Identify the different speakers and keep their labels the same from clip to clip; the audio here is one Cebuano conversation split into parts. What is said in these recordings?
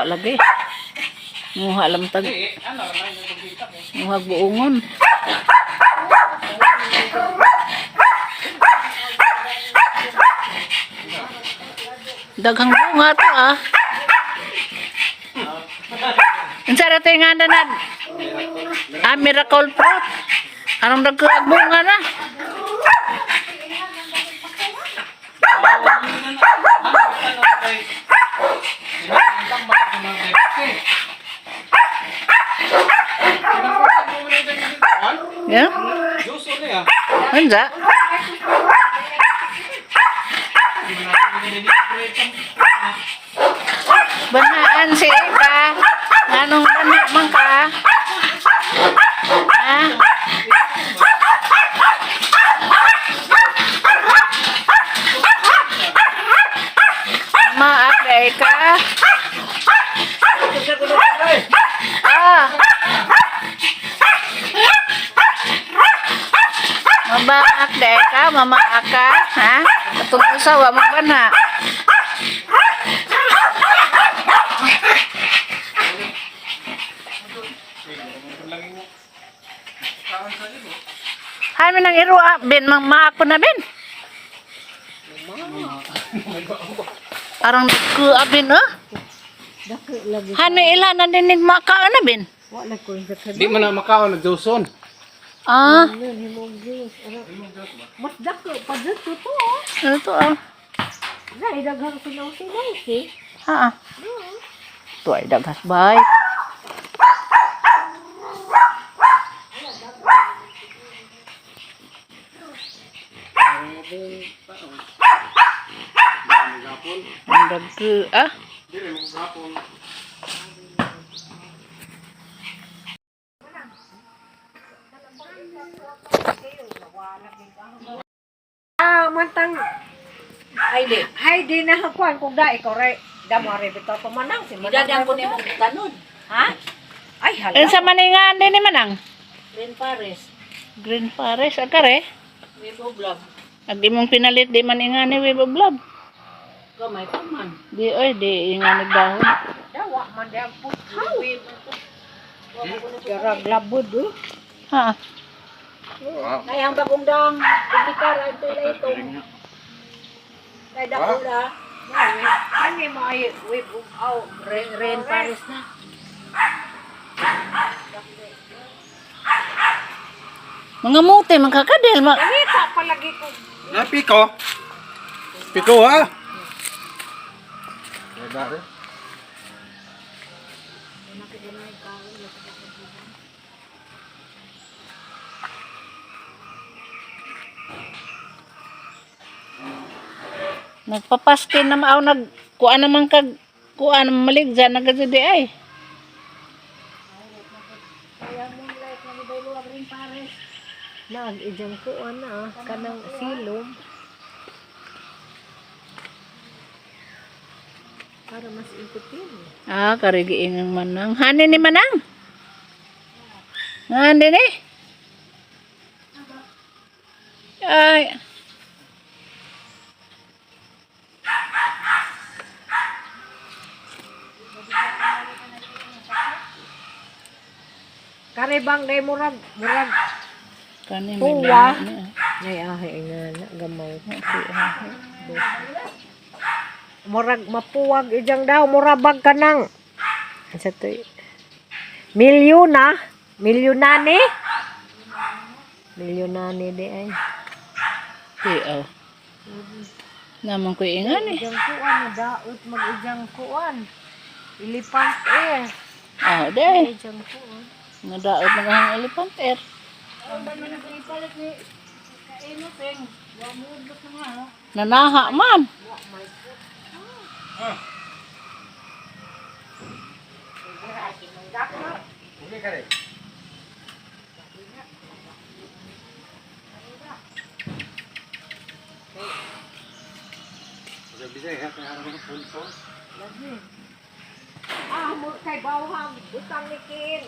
Speaker 1: Wa lagi. Muha lang tag. Muha buongon. Daghang bunga to ah. Unsa ra tay nga na? Ah, miracle fruit. Anong dagkag bunga na? Yeah? Unsa? Banhaan si Eka. Anong banha man ka? Ha? Maak ka. Ah. Mabaak dai ka, mamaak ka, ha? Katong usa wa man banha. Hay man ang iro ah, bin mang maak po na bin. Arang ku abin ah.
Speaker 2: Dako lagi.
Speaker 1: Hano ila na dinig makaon na bin.
Speaker 2: Wala ko sa
Speaker 3: Di man na makaon nagduson.
Speaker 1: Ah,
Speaker 2: kanon himong juice. Ano? Mas dako pa dito to. Oh.
Speaker 1: ano to ah?
Speaker 2: Na daghang sinaw-sinaw si.
Speaker 1: Ha ah. Ito ay dagas bay. Ang dagko ah.
Speaker 2: Ah, mantang ay di. Ay di na kuan kung da ikaw re damo re bitaw pamanang si manang.
Speaker 4: Idadang ko ni mong tanod.
Speaker 2: Ha? Ay hala.
Speaker 1: Unsa man nga ni manang?
Speaker 4: Green Paris.
Speaker 1: Green Forest agare.
Speaker 4: Web of love.
Speaker 1: Ag imong pinalit di man nga ni Web of Love.
Speaker 4: Gamay pa man.
Speaker 1: Di oy di nga nagdahon.
Speaker 2: Dawa man di ang puthaw. Garag labod oh.
Speaker 1: Ha.
Speaker 4: Nay ang bagong dang. Indikar ay tula ito. Kay dako na.
Speaker 2: Ani mo ay web of aw
Speaker 4: Rain Paris na.
Speaker 1: Mga muti man kakadel ma.
Speaker 2: Kita palagi ko.
Speaker 3: Na piko. Piko ha.
Speaker 1: Nagpapaskin na maaw nag kuan naman kag kuan maligja na gud di ay.
Speaker 2: Naag ijang kuan na ah, kanang silom. Para mas ikutin.
Speaker 1: Ah, karigiing ang manang. Hanin ni manang. Hanin ni. Ay.
Speaker 2: Karibang day murag murag
Speaker 1: Kani may
Speaker 2: Tuwa.
Speaker 1: lami ni, ah.
Speaker 2: Ay ahi nga na gamay. Murag mapuwag ijang daw murabag kanang sa to milyona milyonane milyonane di ay
Speaker 1: Di aw. Naman ko ingan eh.
Speaker 2: ijang kuan na daot mag ijang kuan elephant air
Speaker 1: Ah, di ay.
Speaker 2: ijang kuan.
Speaker 1: Nadaot na ang elephant air. Nanaha man.
Speaker 2: Ah, mo kay bawhang butang ni Kin.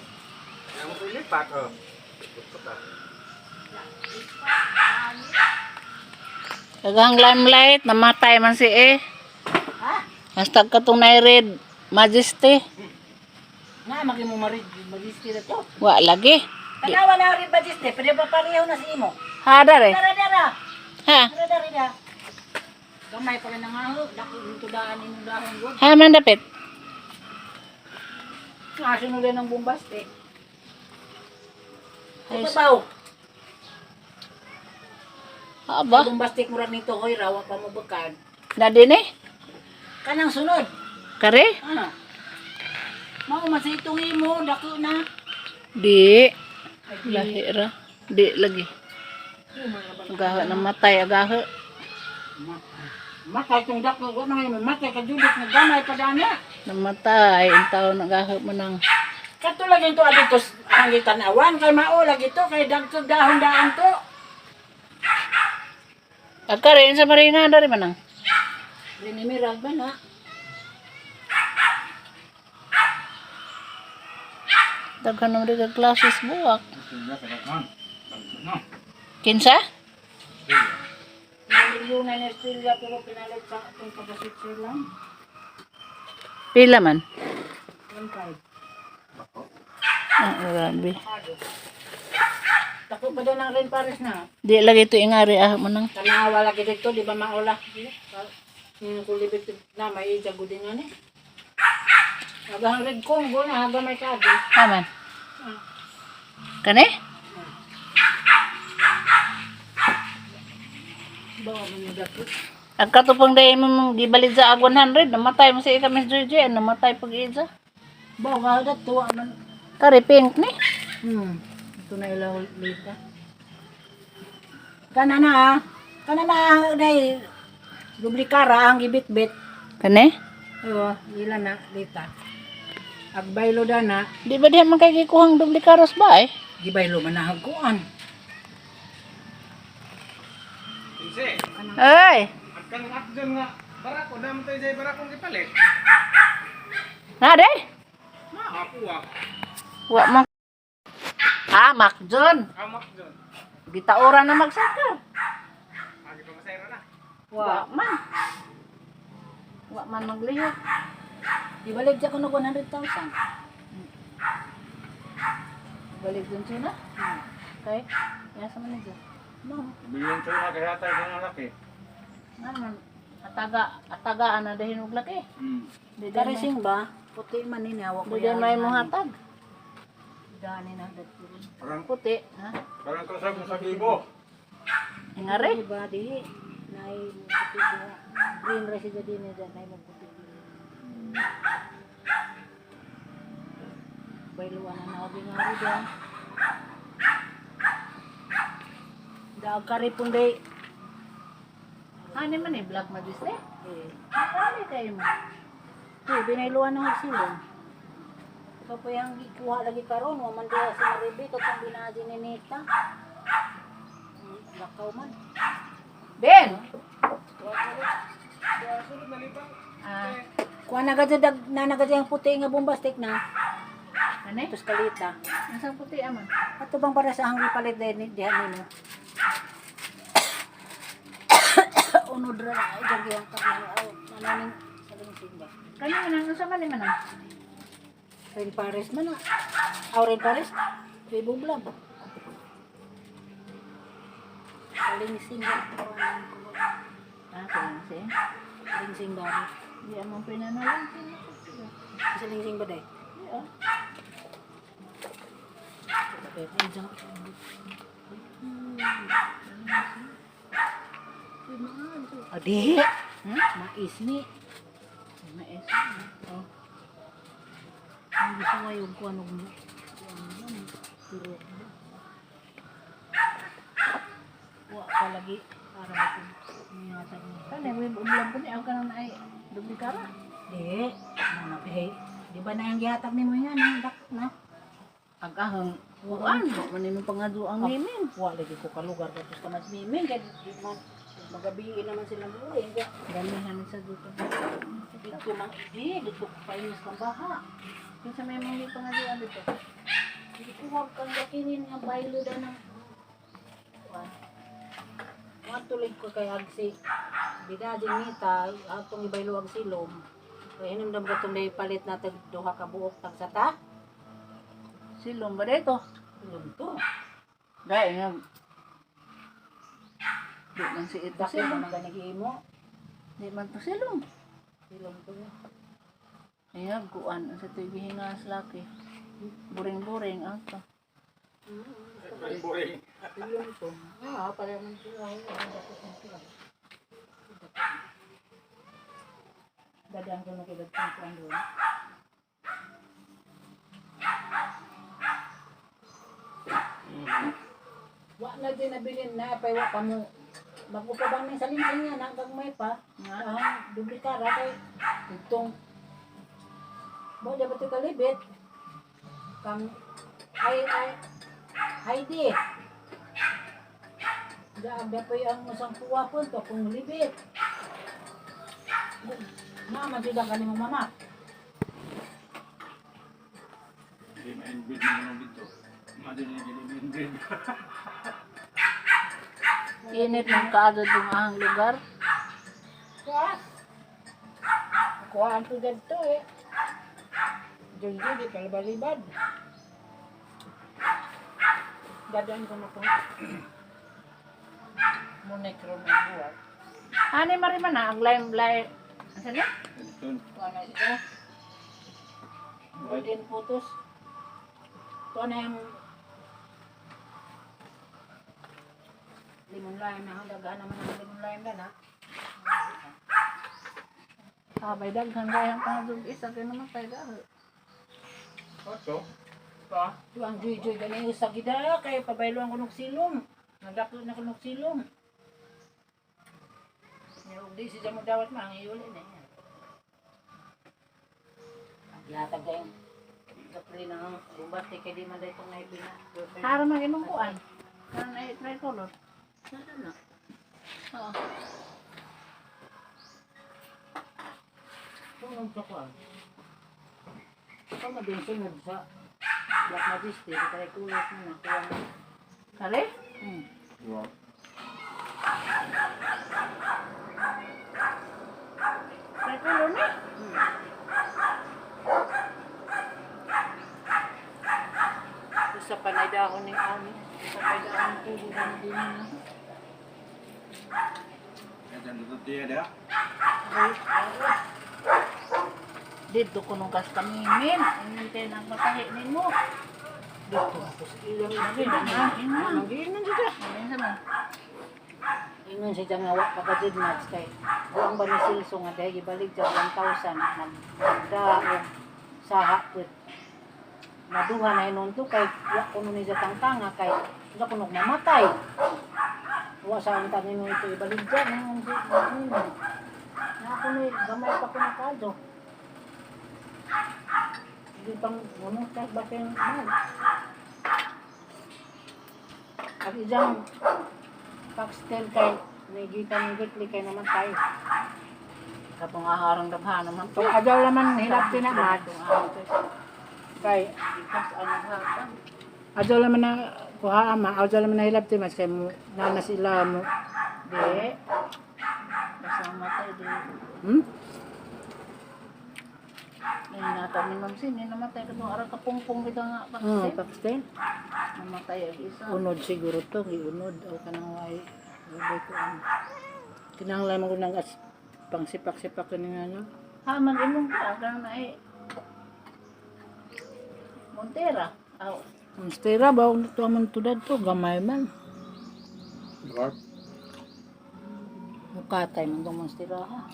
Speaker 1: Daghang limelight, namatay man si eh. Hastag katong naired. Majesty.
Speaker 4: Nga, magi mo marid, majesty na to.
Speaker 1: Wa lagi.
Speaker 4: Tanawa na rin majesty, pwede pa pareho na si imo.
Speaker 1: Ha, dare.
Speaker 4: Dara, dara.
Speaker 1: Ha?
Speaker 4: Dara, dara, dara. Gamay pa rin na nga ho. Dako yung tudaan yung dahon god.
Speaker 1: Ha, man dapit.
Speaker 4: Kasunod din ng bombaste.
Speaker 1: Ay,
Speaker 4: Ay, babaw.
Speaker 1: Ha ba?
Speaker 4: Bombastic murag nito hoy rawa pa mo bakan.
Speaker 1: Na din eh.
Speaker 4: Kanang sunod.
Speaker 1: Kare?
Speaker 4: Ano? Mao man sa itong imo dako na.
Speaker 1: Di. Lahi ra. Di lagi. Agaho na matay, agaho.
Speaker 4: Matay tong dako wa man ngayon matay ka judot nga gamay pa dana.
Speaker 1: Namatay, ang tao nagaho mo nang.
Speaker 4: Kato lagi to adto ang gitanawan kay mao lagi to kay dagto dahon daan to.
Speaker 1: Agkare, sa maringa dari manang.
Speaker 4: Rinimirag ba na?
Speaker 1: Daghan naman rin ka classes buwak. Kinsa?
Speaker 4: Milyonan na Australia pero pinalit sa atong taga Switzerland.
Speaker 1: Pila man?
Speaker 4: 1.5.
Speaker 1: Ah, grabe.
Speaker 4: Dako pa daw ng rin pares na.
Speaker 1: Di lagi ito ingari ah manang.
Speaker 4: Tanawa lagi dito, di ba maula? Yung kulibit na may jagudin nga ni. Agang red Congo na haga may kagi.
Speaker 1: Aman. Kani?
Speaker 4: Bawa man yung dako.
Speaker 1: Ang katupang dahil mo mong gibalid sa ag 100, namatay mo sa ika Miss Georgie, namatay pag iza.
Speaker 4: Bawa nga dato man.
Speaker 1: Kare pink ni.
Speaker 4: Ito na ilaw lita. Kana na ah. Kana na dahil duplikara ang gibit-bit.
Speaker 1: Kani?
Speaker 4: Oo, ila na lita. Agbaylo da na,
Speaker 1: Di ba diha man kay gikuhang duplikaros ba eh?
Speaker 4: gibaylo man na haguan.
Speaker 3: Kinse.
Speaker 1: Ay,
Speaker 3: Ang kanang akjon nga barako na man tayo jay barakong gipalit.
Speaker 1: na de?
Speaker 3: Ma ako ah.
Speaker 1: Wa man. Ah, Macjon.
Speaker 3: Amak jon.
Speaker 1: Gitaora na magsakar.
Speaker 3: Agi pa masayro na.
Speaker 1: Wa man. Wa man maglihok.
Speaker 4: Ibalik siya kuno 100,000.
Speaker 1: Balik dun siya na. Okay. Ya sa man niya.
Speaker 4: No.
Speaker 3: Bilyon sa na kaya tayo sa laki.
Speaker 1: Nga man ataga atagaan na dahil og laki. Di dahil may-
Speaker 4: Karising ba? Puti man ni nawa ko.
Speaker 1: di dahil may muhatag.
Speaker 4: Dani na dati.
Speaker 3: Parang
Speaker 1: Puti, ha?
Speaker 3: parang kasag sa gibo.
Speaker 1: Ingare.
Speaker 4: Di ba di nay puti diha. Green rice siya din niya nay magputi. Bayluan na nabi nga rin diha. Daag karipon day.
Speaker 1: Hani man eh, black majesty.
Speaker 4: Eh,
Speaker 1: Ano kayo mo?
Speaker 4: Di, binayluan na silong. Ikaw pa yung gikuha lagi karon, wa man diha si Maribi, katong binaji ni Nita. Lakaw man.
Speaker 1: Ben! Ah,
Speaker 4: Kuha na gadya, dag, na nagadya yung puti nga bombastic na.
Speaker 1: ano eh?
Speaker 4: Tapos kalita.
Speaker 1: Nasaan puti aman?
Speaker 4: Ato bang para sa hangri palit din diha nimo? Unod ra na ay jagi ang tagno aw mananing sa ba.
Speaker 1: Kani man ang unsa man ni manang?
Speaker 4: Rin Pares man na. Aw rin Pares. Ribo blab. Kalingsing ba?
Speaker 1: Ah, kalingsing.
Speaker 4: Kalingsing ba?
Speaker 1: Di among pinanalang.
Speaker 4: Sa lingsing ba day?
Speaker 1: Di ah.
Speaker 4: Adi.
Speaker 1: Hmm?
Speaker 4: Mais ni.
Speaker 1: Mais.
Speaker 4: Oh. Ang gusto ko yung kuan og pero wa pa lagi para ba niya ni.
Speaker 1: Kani may ulam ko ni ang kanang ay duplikara.
Speaker 4: Di, ano na eh. Di ba na yung gihatag nimo nga nang dak na?
Speaker 1: Agahang kuan, wa man nimo pangadu ang mimin.
Speaker 4: Wa lagi ko kalugar tapos ka mas mimin kay di man magabi naman sila muwi.
Speaker 1: Damihan sa dito.
Speaker 4: Dito man di dito ko painis kang baha.
Speaker 1: Kinsa may mga pangaduan dito?
Speaker 4: Hindi ko wag kang yakinin nga baylo da ng kuan. Wan tulig ko kay Agsi. Bida din nita atong ibaylo ang silom. Kaya hinumdum ko itong palit na tag duha ka buok tag sata.
Speaker 1: Silom ba dito?
Speaker 4: Silom to.
Speaker 1: Dahil nga. Di man si ito
Speaker 4: Dako
Speaker 1: silom.
Speaker 4: man gani imo.
Speaker 1: Di man to silom.
Speaker 4: Silom to.
Speaker 1: Ayan, kuan. Ang sa ito'y gihingas laki. Buring-buring ato.
Speaker 3: Boring.
Speaker 4: Silom to. Ah, pala man sila. Dako sila. Dadaan ko na kay dagkong kuan doon. Wa na din nabilin na pay wa pa mo. Bago pa ba may salinsin nga na gagmay pa.
Speaker 1: Nga.
Speaker 4: Ah, dubli ka ra kay itong mo di ba ito kalibit? Kang ay ay Heidi. Gaagda pa yung masang kuwa po to kung libit. Mama, jud ang kanimong mama.
Speaker 3: Hindi ma-inbreed na naman dito. Imagine niya hindi ma-inbreed.
Speaker 1: Init ng kaagad yung ahang lugar.
Speaker 4: Kuha. Kuhaan to dito eh. Diyan di kalibalibad. Dadaan ko na po. Muna may buwan.
Speaker 1: Ani mariman na ang lime lime. Ano na?
Speaker 3: Ito.
Speaker 4: Kuha na ito. Golden photos. Kuha na yung lemon lime na. Dagahan naman ang lemon lime na na.
Speaker 1: Sabay daghan gayang pangdug isa kay naman tayo dahil.
Speaker 3: Oto.
Speaker 4: Pa? Ang joy-joy gani sa gida kay pabaylo ang kunog silom. Nagdako na kunog silom. Nya og di siya mo dawat ma ang iuli na. Gihatag gayong kapli na ang gubat kay di man daytong naipina.
Speaker 1: Hara man imong kuan. Karon ay tricolor.
Speaker 4: Ano na?
Speaker 1: Oo.
Speaker 4: Sunod sa kuan. Ikaw madin sunod sa Black Majesty, di tayo kulos mo na kuha na.
Speaker 1: Kare?
Speaker 3: Wow.
Speaker 1: Tricolor ni.
Speaker 4: Usa pa na dahon ni ami. Usa pa dahon ni tubo ng din na.
Speaker 3: Kaya dito tiya dia.
Speaker 1: Dito ko nung kas kamimin. Ingon tayo nang matahi nimo.
Speaker 4: Dito ako sa ilang
Speaker 1: Ah, ingon.
Speaker 4: Magiinan siya.
Speaker 1: Ingon man.
Speaker 4: Ingon siya nga wa pa ka match kay buang ba ni Silso nga dahil gibalik siya 1,000 nagda og saha pud. Naduha na hinon to kay wa kuno ni siya tangtanga kay unsa kuno mamatay. Wa sa unta nino ito ibalik siya ingon siya. Ingon. Na ako ni gamay pa ko nakadto. Hindi pang munutas ba kayong man. At isang Paxtel kay nagita ng gitli kay naman tayo.
Speaker 1: Katong aharang daghan naman to.
Speaker 4: Kung adaw laman hilap tinamad kay
Speaker 1: Gikas ang naghatag.
Speaker 4: adaw laman na kuha ama, adaw laman na hilap tinamad kay mo nana sila mo.
Speaker 1: Di. Basta matay di. Ay, ni Ma'am Sin, namatay katong arang kapungpong kita nga
Speaker 4: Oh,
Speaker 1: paksin.
Speaker 4: Paxtel.
Speaker 1: Namatay ang isa.
Speaker 4: Unod siguro to, giunod o kanang way way ko ang kinahanglan mo ko nang as pangsipak-sipak ni nga no.
Speaker 1: Ha, man imong ka, ganun na eh. Montera. Aw,
Speaker 4: Monstera ba to amon tudad to gamay man.
Speaker 3: Dwarf.
Speaker 4: Mukatay man tong monstera ha.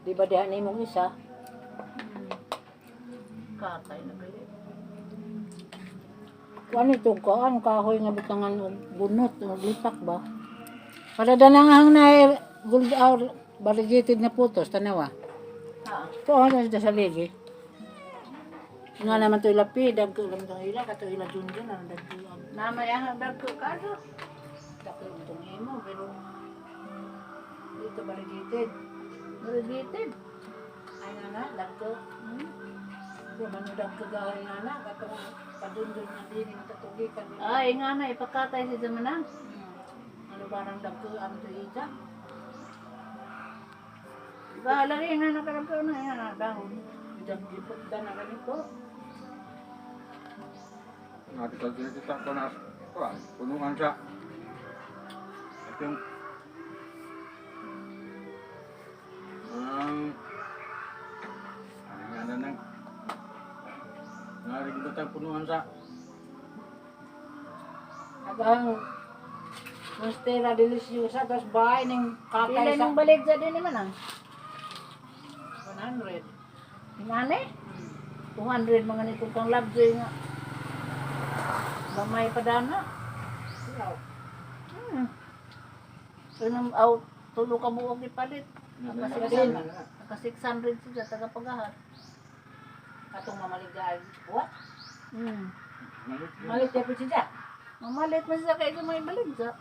Speaker 4: Di ba diha nimong isa?
Speaker 1: Katay na gali.
Speaker 4: Kuan ito ko, ang kahoy nga butangan og bunot og lipak ba? Kada danang na gold hour variegated na putos tanawa.
Speaker 1: Ha,
Speaker 4: Ito ang sa ligi. Nga naman to ila pi, dag ko lang tong ila kato ila junjun ang dag ko ang
Speaker 1: namayahang dagko kaso.
Speaker 4: dako itong imo pero dito variegated.
Speaker 1: Variegated.
Speaker 4: Ay nga na, dag ko. Di man dag ko gawin nga na katong padundun nga dini nga katugikan.
Speaker 1: Ay, nga na, ipakatay si Zamanang.
Speaker 4: Ano barang dag ko ang to ija?
Speaker 1: Galari nga nakaragkaw na yan, ah, dahon.
Speaker 4: Diyan gipot na ganito.
Speaker 3: Nga dito kita ko na kuan, punuan sa. Ito yung ang ano nga na nang Naring batang punuan sa
Speaker 4: At ang Monstera Deliciosa, tapos bahay ng
Speaker 1: Pila
Speaker 4: katay sa
Speaker 1: nang balik sa din naman ah.
Speaker 4: 100.
Speaker 1: Ingani? 200 mga nito kang labjoy nga. Gamay pa dana.
Speaker 4: Wow.
Speaker 1: So nang out tulo ka buok ipalit. Naka
Speaker 4: Din.
Speaker 1: 600, naka 600 siya taga pagahat.
Speaker 4: Atong mamaligaan. What? Malit ya po siya.
Speaker 1: Mamalit man siya kay may balik sa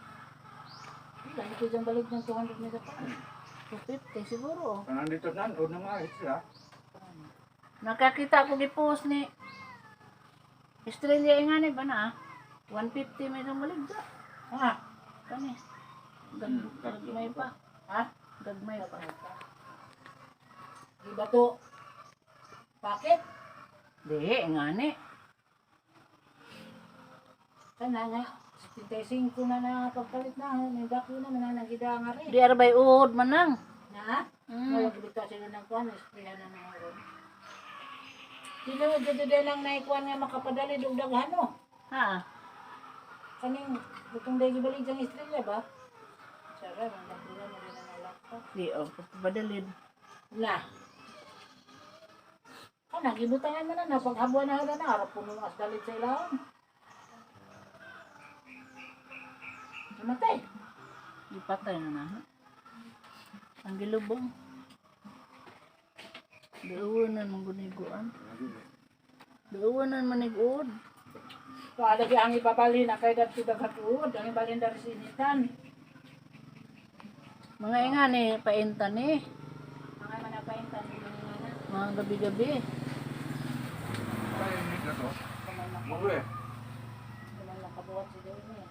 Speaker 4: Dahil ko dyan balik ng 200 na sa pa.
Speaker 1: 250 siguro.
Speaker 3: Kanang dito nan, o nang ahit sila.
Speaker 1: Nakakita ko gi-post ni Australia ingani ba na? Ah? 150 may isang balik sa.
Speaker 4: Ha?
Speaker 1: Kani. Gagmay pa.
Speaker 4: Ha?
Speaker 1: Gagmay pa.
Speaker 4: Di ba to? Bakit?
Speaker 1: Di, ingani.
Speaker 4: Kana nga. 75 na na pagpalit na. May dako na mananagida nga rin.
Speaker 1: Di arbay uhod man nang.
Speaker 4: Na? Wala gibita sila ng kuan, isprayan na ng uron. Sino mo dito din lang naikuan nga makapadali dug daghano.
Speaker 1: Ha?
Speaker 4: Kaning butong day gibalik sang estrella ba? Sara man daghan na rin ang alak pa.
Speaker 1: Di, oh, padalin.
Speaker 4: Na. Kana gibutangan man na na paghabwa na na na arap puno as dalit sa ilawom. Namatay.
Speaker 1: Di patay na na. Ang gilubong. Daunan man guniguan. Daunan maniguod.
Speaker 4: Wala gi ang ibabalhin na kay dadto daghan uod, ang ibalhin dari sa initan.
Speaker 1: Mga ingani, painta ni.
Speaker 4: Mga manapaintan mga na.
Speaker 1: Mga gabi-gabi.
Speaker 3: Ay, hindi na to. Mulo eh.
Speaker 4: Wala nakabuhat si Joey.